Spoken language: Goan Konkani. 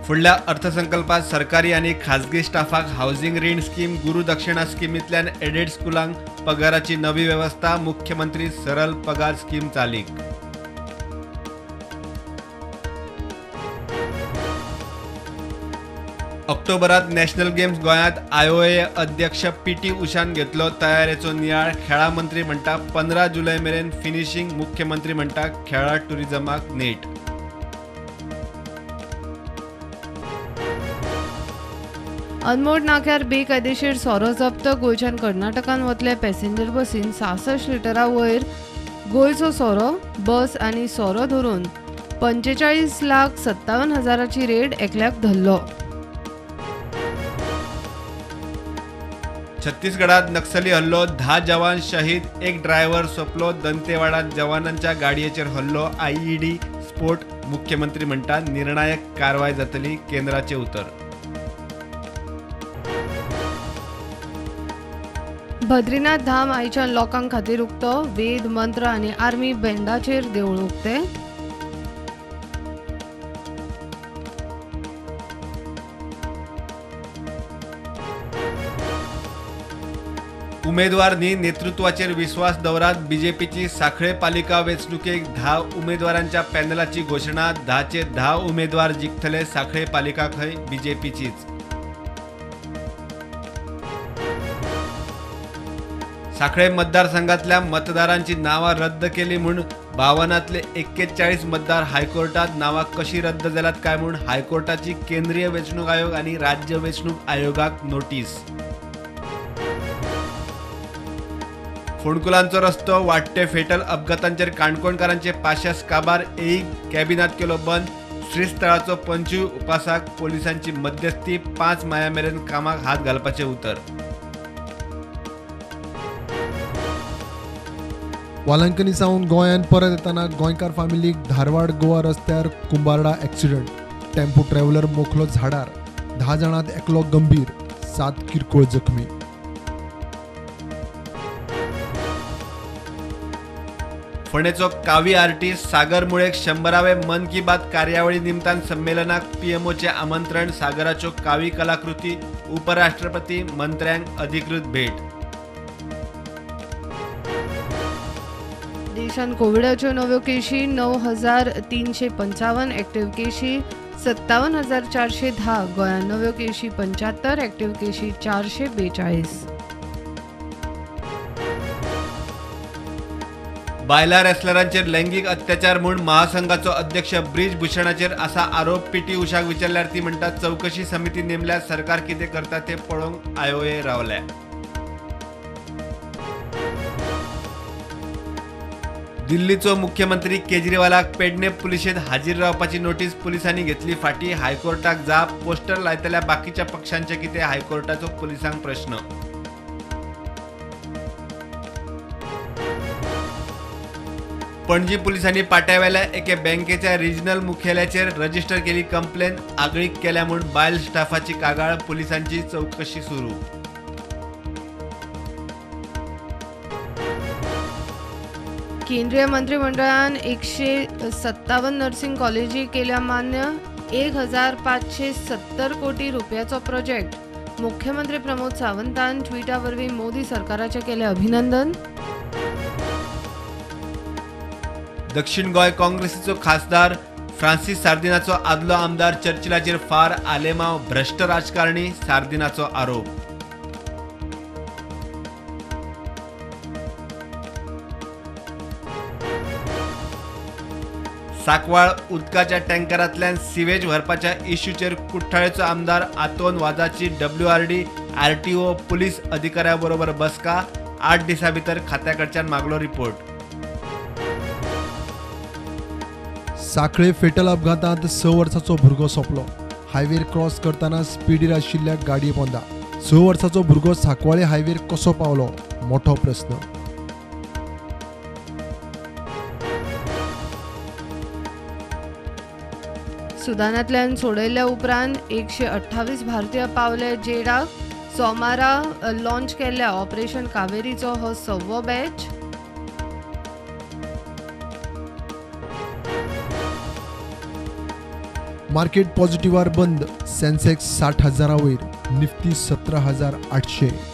फुडल्या अर्थसंकल्पात सरकारी आनी खाजगी स्टाफाक हावसिंग रीण स्कीम, गुरुदक्षिणा स्किमींतल्यान एडेड स्कुलांक पगाराची नवी वेवस्था, मुख्यमंत्री सरल पगार स्कीम चालीक. ऑक्टोबरात नॅशनल गेम्स गोंयांत आयओए अध्यक्ष पीटी उषान घेतलो तयारेचो नियाळ. खेळां मंत्री म्हणटा 15 जुलय मेरेन फिनिशींग, मुख्यमंत्री म्हणटा खेळां टुरिझमाक नेट. अनमोड नाक्यार बेकायदेशीर सोरो जप्त. गोंयच्यान कर्नाटकान वतले पॅसेंजर बसीन 66 लिटरा वयर गोंयचो सोरो. बस आनी सोरो धरून 45,57,000 रेड एकल्याक धरलो. छत्तीसगडात नक्सली हल्लो, 10 जवान शहीद, एक ड्रायव्हर सोंपलो. दंतेवाडात जवानांच्या गाडयेचेर हल्लो, आयईडी स्फोट. मुख्यमंत्री म्हणटा निर्णायक कारवाय जातली, केंद्राचे उतर. बद्रीनाथ धाम आयच्यान लोकां खातीर उक्तो. वेद मंत्र आनी आर्मी बँडाचेर देवूळ उक्ते. उमेदवार न्ही नेतृत्वाचेर विस्वास दवरात. बीजेपीची सांखळे पालिका वेंचणुकेक 10 उमेदवारांच्या पॅनलाची घोशणा. 10चे 10 उमेदवार जिखतले. सांखळे पालिका खंय बीजेपीचीच. सांखळे मतदारसंघातल्या मतदारांची नावां रद्द केली म्हूण 52 41 मतदार हायकोर्टात. नावां कशी रद्द जाल्यात काय म्हूण हायकोर्टाची केंद्रीय वेंचणूक आयोग आनी राज्य वेंचणूक आयोगाक नोटीस. फोंडकुलांचो रस्तो, वाडटे फेटल अपघातांचेर काणकोणकारांचे पाशेस काबार. एईक कॅबिनात केलो बंद. श्रीस्थळाचो पंचूय उपासाक पोलिसांची मध्यस्थी. 5 माया मेरेन कामाक हात घालपाचें उतर. वालंकनी सावन गोंयांत परत येतना गोंयकार फामिलीक धारवाड गोवा रस्त्यार कुंबारडा एक्सिडंट. टेम्पो ट्रॅव्हलर मोखलो झाडार. 10 जाणांत एकलो गंभीर, 7 किरकोळ जखमी. फोंडेचो कावी आर्टिस्ट सागर मुळेक 100वे मन की बात कार्यावळी निमतान संमेलनाक पीएमओचे आमंत्रण. सागराच्यो कावी कलाकृती उपराष्ट्रपती मंत्र्यांक अधिकृत भेट. देशांत कोविडाच्यो नव्यो केशी 9,355, एक्टिव्ह केशी 57,410. गोंयांत नव्यो केशी 75, एक्टिव्ह केशी 442. बायला रेसलरांचेर लैंगिक अत्याचार म्हूण महासंघाचो अध्यक्ष ब्रिज भूषणाचेर आसा आरोप. पीटी उषाक विचारल्यार ती म्हणटा चवकशी समिती नेमल्या, सरकार कितें करता तें पळोवंक आयओए रावल्या. दिल्लीचो मुख्यमंत्री केजरीवालाक पेडणे पुलिशेंत हाजीर रावपाची नोटीस पुलिसांनी घेतली फाटी. हायकोर्टाक जाप. पोस्टर लायतल्या बाकीच्या पक्षांचे कितें, हायकोर्टाचो पुलिसांक प्रश्न. पणजी पुलिसांनी पाट्यावेल्या एके बँकेच्या रिजनल मुखेल्याचेर रजिस्टर केली कंप्लेन. आगळीक केल्या म्हूण बायल स्टाफाची कागाळ. पुलिसांची चवकशी सुरू. केंद्रीय मंत्रिमंडळान 157 नर्सिंग कॉलेजी केल्या मान्य. 1,570 कोटी रुपयाचो प्रोजेक्ट. मुख्यमंत्री प्रमोद सावंतान ट्विटा वरवीं मोदी सरकाराचें केलें अभिनंदन. दक्षिण गोंय काँग्रेसीचो खासदार फ्रांसीस सार्दिनाचो आदलो आमदार चर्चिलाचेर फार. आलेमाव भ्रश्ट राजकारणी, सार्दिनाचो आरोप. सांकवाळ उदकाच्या टँकरांतल्यान सिवेज व्हरपाच्या इश्यूचेर कुठ्ठाळेचो आमदार आतोन वाजाची डब्ल्यूआरडी आरटीओ पुलीस अधिकाऱ्या बरोबर बसका. 8 दिसां भितर खात्या कडच्यान मागलो रिपोर्ट. सांखळे फेटल अपघातांत 6 वर्सांचो भुरगो सोंपलो. हायवेर क्रॉस करतना स्पिडीर आशिल्ल्या गाडये पोंदा. 6 वर्सांचो भुरगो सांकवाळे हायवेर कसो पावलो, मोठो प्रस्न. सुदानांतल्यान सोडयल्या उपरांत 128 भारतीय पावले जेडाक. सोमारा लॉन्च केल्ल्या ऑपरेशन कावेरीचो हो 6वो बॅच. मार्केट पॉझिटिव्हार बंद. सेन्सेक्स 60,000 वयर, निफ्टी 17,800.